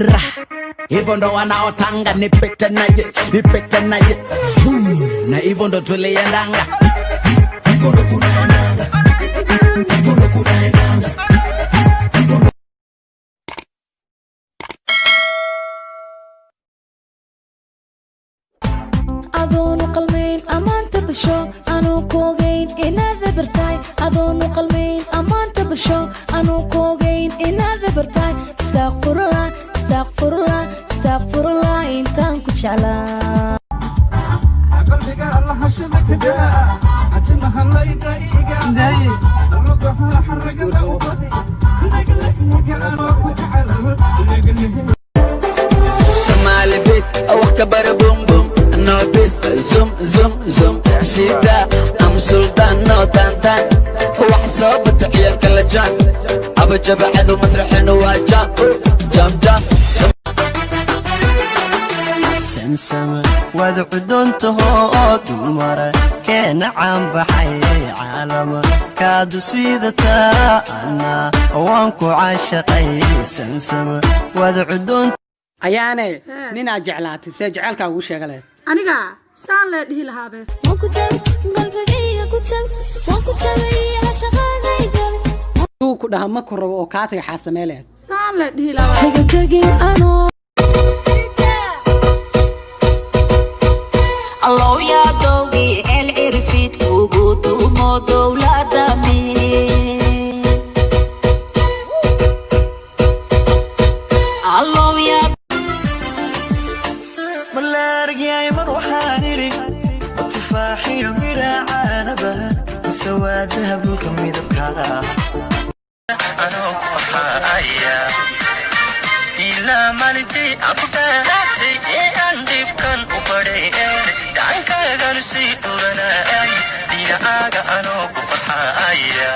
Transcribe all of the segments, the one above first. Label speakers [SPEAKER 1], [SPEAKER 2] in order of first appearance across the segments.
[SPEAKER 1] Ra. Hivyo ndo wanaotanga nipite naye, nipite naye. Na hivyo ndo tuliendanga. Hivyo ndo kunaendanga. Hivyo ndo kunaendanga.
[SPEAKER 2] Adoonu qalmayn ammaanta dasho, anuu koogayn inaad bartaay. Adoonu qalmayn ammaanta dasho, anuu koogayn inaad bartaay. Astaaqfurullah, astaaqfurullah, astaaqfurullah, intaan ku jeclaa.
[SPEAKER 3] Qalbiga lahashada kadaa atimaha laydha iga lugaha xaragada u badi leglegyagaanoo ku jecel.
[SPEAKER 1] Somali beat, wax ka bara boom boom. No peace, zoom zoom zoom. Sida I'm sultan, no tan tan. Wax soo bata ciyaalka la jaan. Aba jabacadu masraxinu waa jam jam jam.
[SPEAKER 4] Samsama waad cudoontahoo dumara keena caanbaxay caalama kaadu sidataa anna waan ku caashaqay. Samsama waad cudoon.
[SPEAKER 5] Ayaane, ninaad jeclaatay, see jecelkaa ugu sheega lahayd?
[SPEAKER 6] Aniga saan lee dhihi lahaabe.
[SPEAKER 2] Waan ku tabay qalbigayga, ku tab, waan ku tabay cashaqaagayga.
[SPEAKER 5] Tuu ku dhaha ma ku rabo oo kaa taga, xaasamee lahayd?
[SPEAKER 6] Saan lee dhihi lahaa.
[SPEAKER 2] Haga tegin anoo.
[SPEAKER 7] Allow yaa dowgii ceel cirfiid kugu dumo dowladami. Allow yaa
[SPEAKER 4] Malaargyay mar waxaan idhi tufaaxiyo midha caanaba mise waa dahab dhulka midabkaada.
[SPEAKER 8] Anoo ku farxaaya ilaa maalintii aan ku dhalatay ee aan dhibkan u badhay ee gacankaaganu sii dhuranay dhinacaaga anoo ku farxaaya.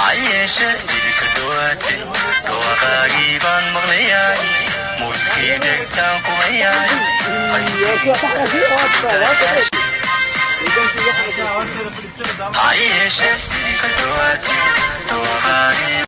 [SPEAKER 8] Ha yeeshe sidii ka dhawaatay dhawaaqaagii baan maqlayaay, mulkii dhegtaan ku hayaay. Ha yeeshe sidii ka dhawaatay dhawaaqaagii.